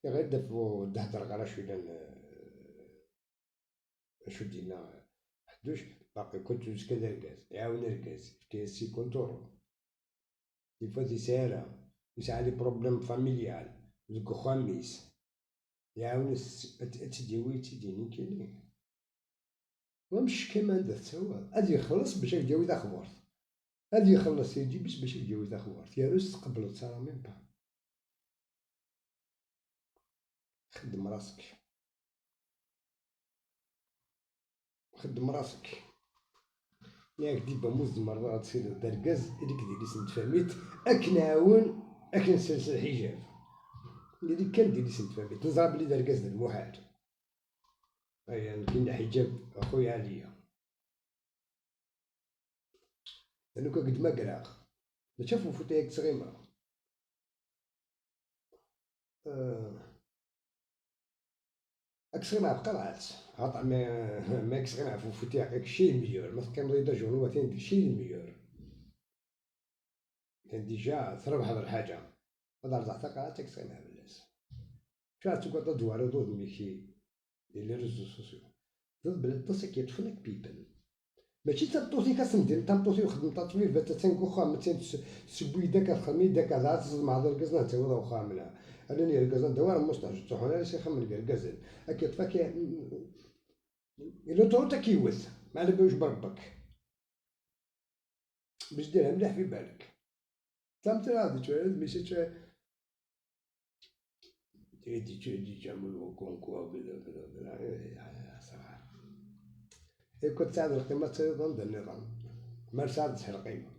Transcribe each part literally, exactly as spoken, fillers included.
Yeɣra-d ɣef ur d-hedreɣ ara acu yellan, eh, acu d-yenna Ḥedduc, baqi kul tzuz kan d argaz, iɛawen argaz, yefka-yas si contrôle. Des fois ur yesɛi ara, yesɛa les problèmes familial deg uxxam-is, iɛawen-as ad, ad tt-id-yawi, ad tt-id-yini nekkini. Wamec kama anda tettawiḍ, ad yexleṣ bac ad k-d-yawi taxburt. Ad yexleṣ si ǧib-is bac ad k-d-yawi taxburt. Yerna ur s-tqebbleḍ ara même pas. Xeddem rasek. Xeddem rasek. Yak diba mu tzemreḍ ad tiliḍ d argaz, ili-k d yelli-s n tfamit, ad k-nɛawen, ad k-nsels lḥijab. Ili-k kan d yelli-s n tfamit, neẓra belli d argaz d lmuḥal. Aya nekkin d aḥijab a xuya Ɛliya. Anu ka gdmagraɣ. Mačči ɣef ufutay ad k-ttɣimeɣ. Eh, ad k-ttɣimeɣ ɣef qerɛet. Xaṭer ma, ma ad k-ttɣimeɣ ɣef ufutay, aql-ik chez le meilleur. Ma teqqimeḍ yid-i journée, atan deg chez le meilleur. Kan déjà trebḥeḍ lḥaǧa. Ad rẓeɣ taqerɛet, ad k-ttɣimeɣ fell-as. Acu ara tugadeḍ ad d-twariḍ udem-ik di les réseaux sociaux? Teẓriḍ belli aṭas i k-yeṭṭfen ad k-pipen. Mačči d tameṭṭut-ik, asen-d-in tameṭṭut-iw xedmeɣ taṭbibt, attan deg uxxam, attan tesseww-iyi-d akka, texdem-iyi-d akka, dɣa ad tẓemɛeḍ irgazen ad tawiḍ ɣer uxxam, la. Rnan irgazen d awar n mustaḥ, ur ttruḥun ara s ixxamen n irgazen. Ad k-yeṭṭef akka, i l'autoroute ad k-iwet, ma ala bawec brebbek. Bes dira mliḥ fi balek. Tamtara ad tečču, ad mis tečču. Tira tečču, tečču, amul ukunku, bla, bla, bla, eh, ya, ya, ṣaḥa. Écoute, tesɛiḍ lqima, ad tiliḍ anda nniḍen. Ma tesɛiḍ lqima,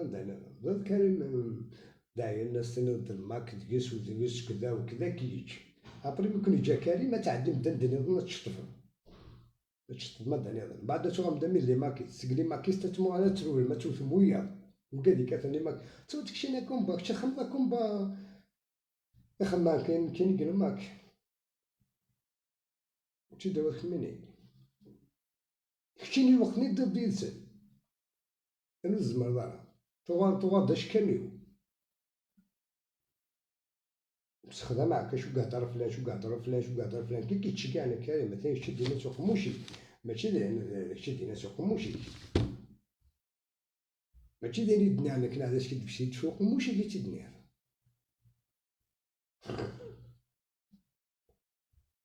anda nniḍen. D Karim, mm, dayen, ad s-tiniḍ d lmak deg-s u deg-s kda u kda ki-, kečč. Après, mi ken-yeǧǧa Karim, ad tɛeddim-d anda nniḍen, ad tceṭṭfem. Ad tceṭṭfem anda nniḍen. Mbeɛd ad tuɣalem d amid les makistes. Seg les makistes ad tmuɣal ad trewlem, ad tewtem wiyaḍ. Wigad yekkaten les makistes. Tura tekcin akumba, kečč txedmeḍ akumba. Ixemma kan, kan i yelmak. Mačči d awal xemmini. Keččini weqt-nni teddiḍ yid-sen. Anu tzemreḍ ara. Tuɣal, tuɣal d acekkan-iw. Sexdameɣ-k, acu gehder flan, acu gehder flan, acu gehder flan. Kiki tceggɛen akka, ma tani kečč d-yenna s uqemmuc-ik. Mačči d, kečč d-yenna s uqemmuc-ik. Mačči d ayen i d-nniɣ nekk, neɣ d acu i d-bsint s uqemmuc-ik i tt-id-nniɣ.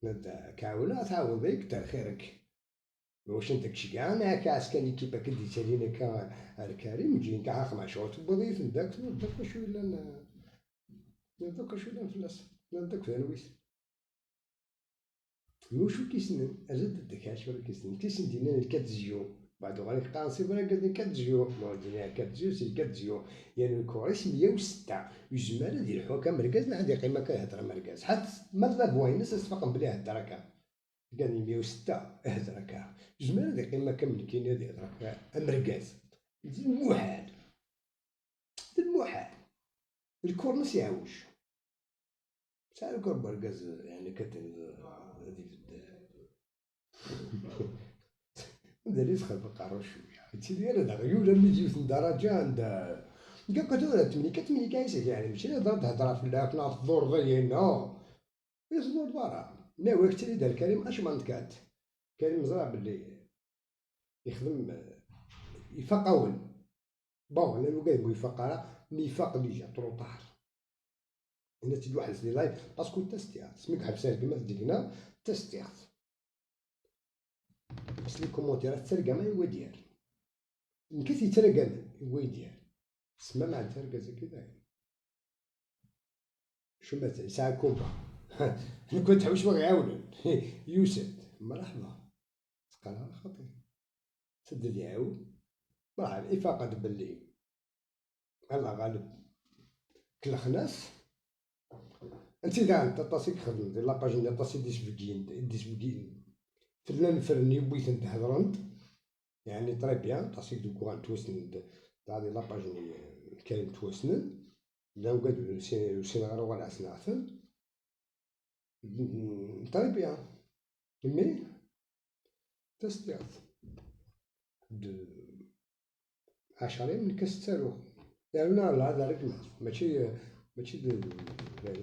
Nada, kɛawneɣ, tɛawneḍ-ik, d lxir-ik. Mawac anta k-ceggɛen, akka ɛas kan l'équipe akka d-yettalin akka ar Karim, ǧǧin-k ḥaxem ɛecra tewwiḍ-iten-d akk, tewwiḍ-d akk acu yellan, tewwiḍ-d akk acu yellan fell-as, tewwiḍ-d akk tanwit. Mawac ur k-issnen, azal d ddek ɛecra ur k-issnen, tis n dinna n quatre yeux, baɛd uɣal qqaren si Braga d quatre yeux, ma ur d-nniɣ quatre yeux, c'est quatre yeux, yan lkuris meyya u setta, yezmer ad yelḥu akka am rgaz, neɣ ad yeqqim akka ihedder am rgaz, ḥatt ma d la voix-ines ad s-tfaqem belli ihedder akka. Gan meyya u setta, ihder akka. Yezmer ad iqqim akka am nekkini, ad ihder akka am rgaz. D lmuḥal. D lmuḥal. Lkurnas iɛewj. Sɛa lkur n urgaz, yeɛni, akka d-, ad ibeddel. Anda i txerbeq aqerru cwiya. Yettili ara d aɣyul armi d yiwet n ddaraǧa anda, akka tura tmlika, tmlika-is, yeɛni, mačči d ad hedreɣ fell-ak neɣ tḍurreḍ-iyi, no. Ur tḍurreḍ ara. Nawi-k ttili d Karim H vingt-quatre. Karim, ẓriɣ belli yexdem, eh, ifaq-awen. Bon, la nugad mu ifaq ara, mi ifaq déjà, trop tard. Yenna-tt-id waḥed si live, parce que tastiɣ. Asmi i iḥbes rregmat deg-neɣ, tastiɣ. Parce que les commentaires, ad tettargam i wadyar. Nekk i t-yettargamen i wadyar. Tesmamɛent argaz-agi dayen. Acu ma yesɛa kumba? Nekk ad tḥewwes wa ɣ-iɛawnen. Yusa-d. Mṛeḥba. Teqqar ara xaṭi. Tedda d iɛawen. Mṛeḥba. Ifaq-d belli Allah ɣaleb. Kellxen-as. Anti daɣen aṭas i ixedmen di la page-nni, aṭas i d-isbeggen, i d-isbeggen. Tella nefren yewwi-tent hedren-d. Yeɛni très bien, aṭas i deg uɣal ttwassnen-d, dɣa di la page-nni kan ttwassnen. Llan ugad ur sin-, ur ssineɣ ara uɣal ɛessen-aɣ-ten. Mm, très bien. Mais, tastiɣt. De ɛecra nekk ad s-ttaruɣ. Yerna la, la rregmat. Mačči, mačči d, d, d, d,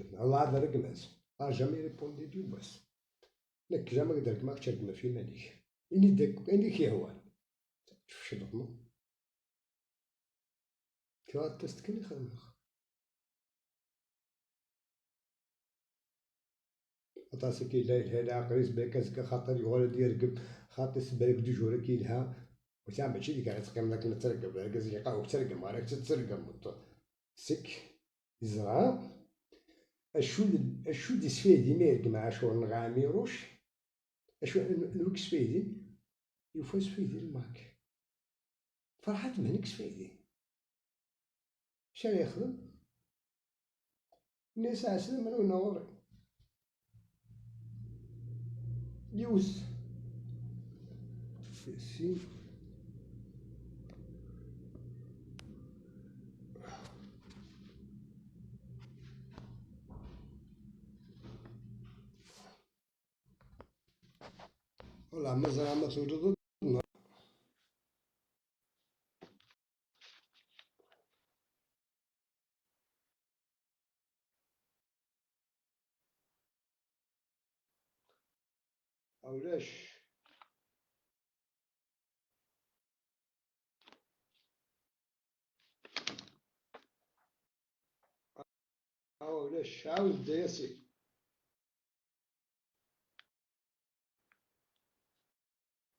d, d, jamais répondu d yiwwas. Nekk jamais ad regmeɣ, ad tregmeḍ ɣef yiman-ik. Ini-d akk ayen i k-yehwan. Tfecleḍ, ma? Kra n test kan i xedmeɣ. Aṭas i k-yella yelha leɛqel-is, balak azekka xaṭer yuɣal ad d-yergem, xaṭi s balak d ujur-agi yelha. Wata mačči deg ara teqqimeḍ akken ad tergem, argaz-nni yeqqar ur k-tergem ara, ad k-tergem. Sek yeẓra acu d, acu d isfaydi ma yergem Ɛacur neɣ Ɛmiruc, acu, anwa i yesfaydin? Yufa isfaydin Mac. Ferḥat Mhenni isfaydin. Acu ara yexdem? Ini-as ɛeslama, a win ɣur-i. Yiwet. Sin. Wala ma ẓriɣ ma tewjdeḍ. Ulac. Ulac. Ɛawed-d a Yasin.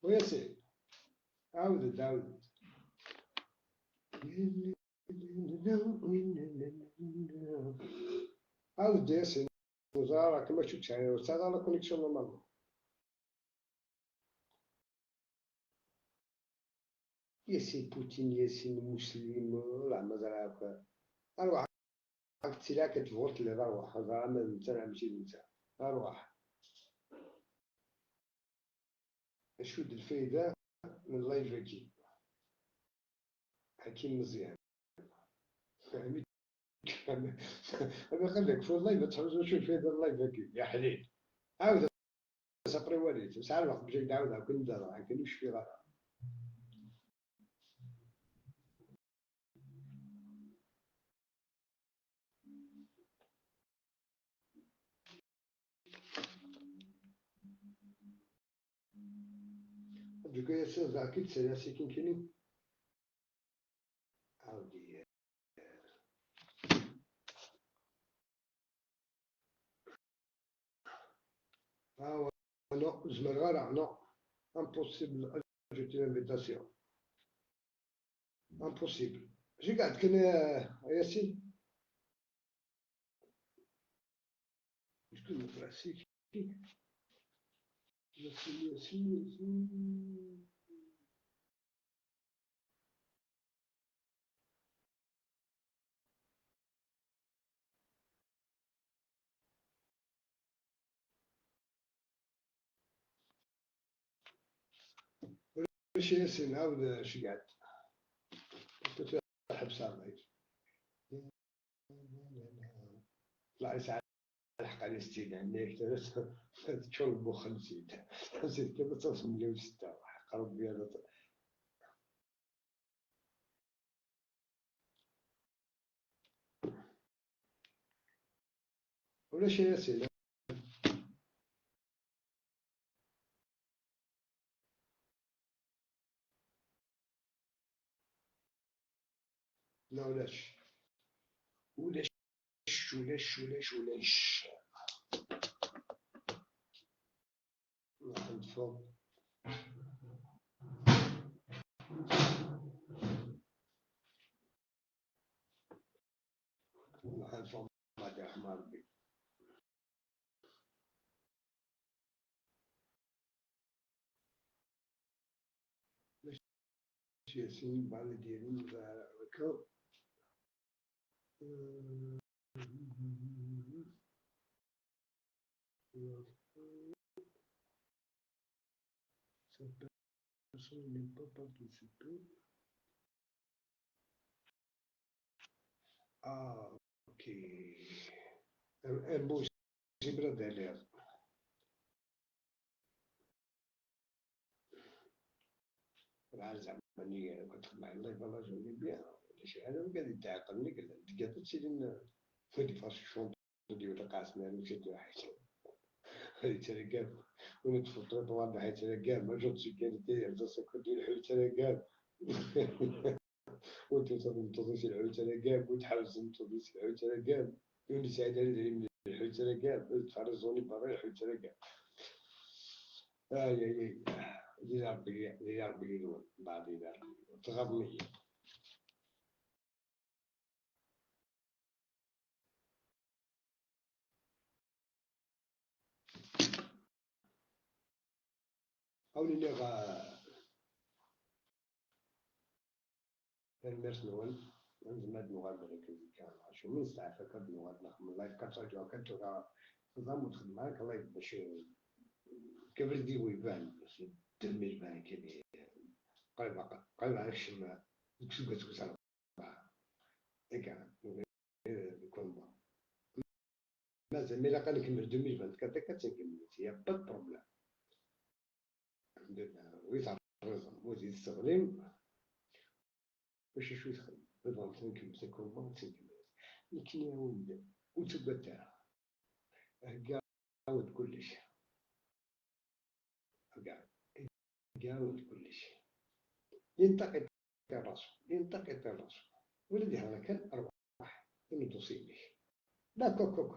A Yasin. Ɛawed-d, ɛawed-d. Ɛawed-d a Yasin. Ur ẓriɣ ara, kma tečča, ur tesɛiḍ ara la connexion normalement. Yasin Putin, Yasin Muslim, la ma ẓriɣ akk. Arwaḥ, ad tili akka tebɣuḍ telliḍ, arwaḥ, ẓer ama d netta neɣ mačči d netta. Arwaḥ. Acu d lfayda n live-agi? Hakim Meẓyan. Fehmi. Ama qal lak fu live, ad tḥuzu acu lfayda n live-agi, ya ḥlil. Ɛawed as après walit. Sɛiɣ lweqt bac ad d-ɛawdeɣ, akken d-, akken ur cfiɣ ara. Du coup, il y a ça qui c'est la sécurité. Ah, ah, ouais, non, je me rends, non. Impossible d'ajouter l'invitation. Impossible. J'ai gardé que, euh, Yassine. Est-ce que le classique? Yassine, Yassine, Yassine. Ulac a Yasin, ɛawed ceggeɛ-d. Ḥebs ṛṛay. La yesɛa lḥeqq a Yasin, ɛni teččuṛ lmux-nsen. Ḥebs kan ad taẓem meyya u setta, ḥeqq Ṛebbi ara t-, Ulac a Yasin. La, ulac. Ulac, ulac, ulac, ulac. Nruḥ nṭfeḍ. Nruḥ nṭfeḍ, ma d-iṛḥem Ṛebbi. Mačči asin, bɣan ad d-yinin akka. Cette personne n'est pas participée. Ah, ok. Impossible ad d-aliɣ. Bɣiɣ zeɛma nnig ara kent-xedmeɣ live, la je voulais bien. Ulac ara wigad yetɛeqqlen i yellan. Tgiḍ ad tilin Faut des fois, je chante, je dis, le casse, mais avec cette hache. Ḥittreggam, win iṭṭfen ṭṭriṭwar n ḥittreggam, ajunt si qualité, yerẓa-s akk-d lḥu ḥittreggam. Win tusa tmeṭṭut-is lḥu ḥittreggam, win tḥerzen tmeṭṭut-is lḥu ḥittreggam, win yesɛi idrimen lḥu ḥittreggam, win tferriẓ ẓoni berra lḥu ḥittreggam. Ay, ay, ay. Di Ṛebbi, di Ṛebbi yid-wen, mbeɛd di Ṛebbi. Tɣaḍem-iyi. Awen iniɣ, ah, tanemmirt-nwen. Nezmer ad nuɣal d akken kan. Acu mi nesteɛfa akka ad nuɣal nexdem live, kan ttṛaǧuɣ kan tura, teẓram ur txeddem ara kan live bac, eh, kabrid-iw iban, ddem iban kan, eh, qrib, qrib ad nekcem deg useggas wis rebɛa. Akka, eh, deg wanwa. Mazal mi ilaq ad nkemmel deux mille vingt-quatre akka, ad tt-nkemmel, y a pas de problème. Alḥemdulillah, wi terriẓem, wi tesseɣlim, mačči acu i txeddem, ma tebɣam ad nkemmel takurba, ad tt-nkemmel. Nekkini awen-d, ur ttaggadet ara. Heggaɣ-awen-d kullec. Heggaɣ-awen-d kullec. ينطق الرسول، ينطق الرسول. Ula d ihra kan, rwaḥ, ini dossier-inek. La, kok, kok.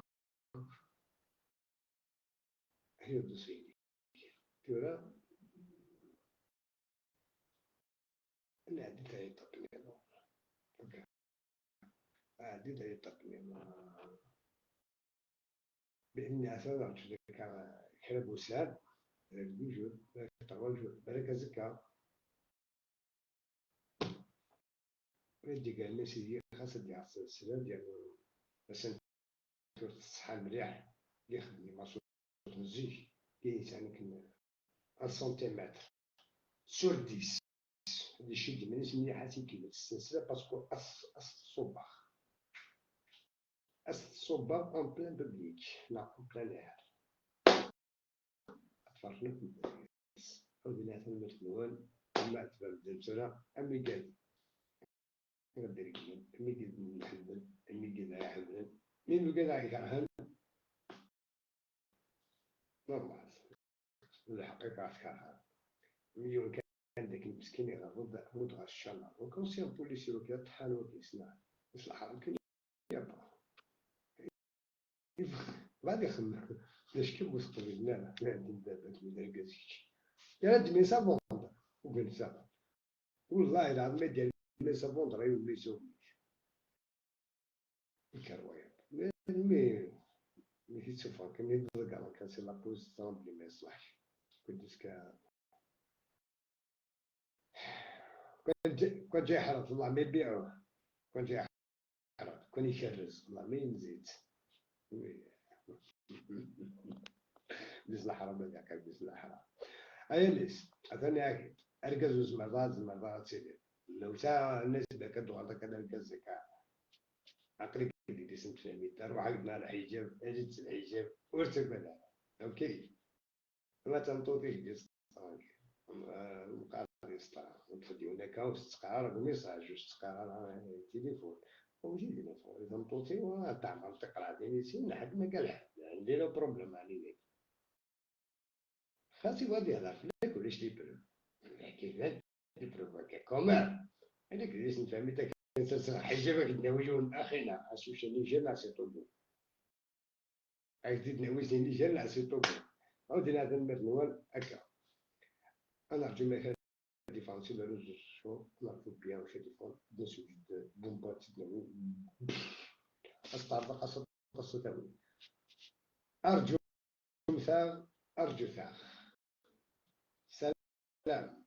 Hii dossier-inek. Tura, nɛeddi-d ay ṭṭaq-nniḍen. Ok. Nɛeddi-d ay ṭṭaq-nniḍen. Bi'idni atan rǧu deg kra n wussan, rǧu, rǧu, rǧu, balak azekka. Ad d-igerrem sidi, xas ad d-yaɣ s-, sla, ad yaɣ, ass-n ur teṣṣeḥa mliḥ, d ixeddim aṣut n zik, i yesɛan akken un centimètre sur dix. Ad icegg iman-is mliḥ, ad t-ikemmel s ssensla, parce que as-, as-t-ṣubbeɣ. As-t-ṣubbeɣ en plein public, neɣ en plein air. Ad ferḥen akk medden. Ur d-nniɣ tanemmirt-nwen, ama tebɛem-d tura, am igad. Ad d-reglen, am igad n lḥemden, am igad ara iḥemmlen, mi n ugad ara ikerhen. Normal. Lḥaqiqa ad tkerheḍ. Mi yiwen kan d akken meskin iɣerreb, mut ɣer ccama. Donc, ancien policier, waki, ṭṭḥan, waki, yesna. Yesleḥ, waki, yabba. Yebɣa ad ixemmem. D acu kan ur teqbilen ara. Ɛeddi-d baba-k, mi d argaz kečč. Yerra-d mi savonda. Ugin savonda. Wallahi lɛaḍim, ma d-yerra mi savonda, rayun mi savonda. Ikker wayeḍ. Mi, mi, mi t-id-sufɣen kan, mi d-ḍeggren kan, c'est la pause, semble, ma yeṣleḥ. Kul d-iska. Kan ǧa-, kan ǧa iḥreḍ, Allah ma ibiɛuh. Kan ǧa iḥreḍ, kan ikerrez, Allah ma yenzi-t. Bis leḥram ad iɛqel, bis leḥram. Ay alis, atan iɛak-d. Argaz ur tzemreḍ ara, tzemreḍ ara ad tiliḍ. Law tesɛa nnas-d akka, tuɣaleḍ akka d argaz akka. Aql-ik di dis n tfahmit, arwaḥ ad d-naɣ lḥijab, ad d-lḥijab, ur ttagad ara. Ok. Ma d tameṭṭut-ik di tranquille. Mqar di sṭa, ur txeddimen akka, ur tetteqqar ara deg message, ur tetteqqar ara tilifun. Ur tilifun, di tameṭṭut-iw, ad teɛmer tiqraɛtin i sin, lḥedd ma kan lḥedd. Ɛndi le problème, ɛni dagi. Xas iwa ad ihder fell-ak, ulac les preuves. Lakin d les preuves akka, quand même. Anak d isem famille, akken ad ḥijab, ad k-d-nawi yiwen axi-neɣ, asu chez les jeunes, c'est tout bon. Ad k-d-nawi chez les jeunes, c'est tout bon. Ɛawden-aɣ tanemmirt-nwen, akka. Ad nerǧu ma kan différence, les réseaux sociaux, ad nerǧu bien au téléphone, d asu d-, d-newwi. Ad teɛreḍ aṭas, aṭas n tawi. Arǧu. Arǧut-aɣ, arǧut-aɣ. Salam.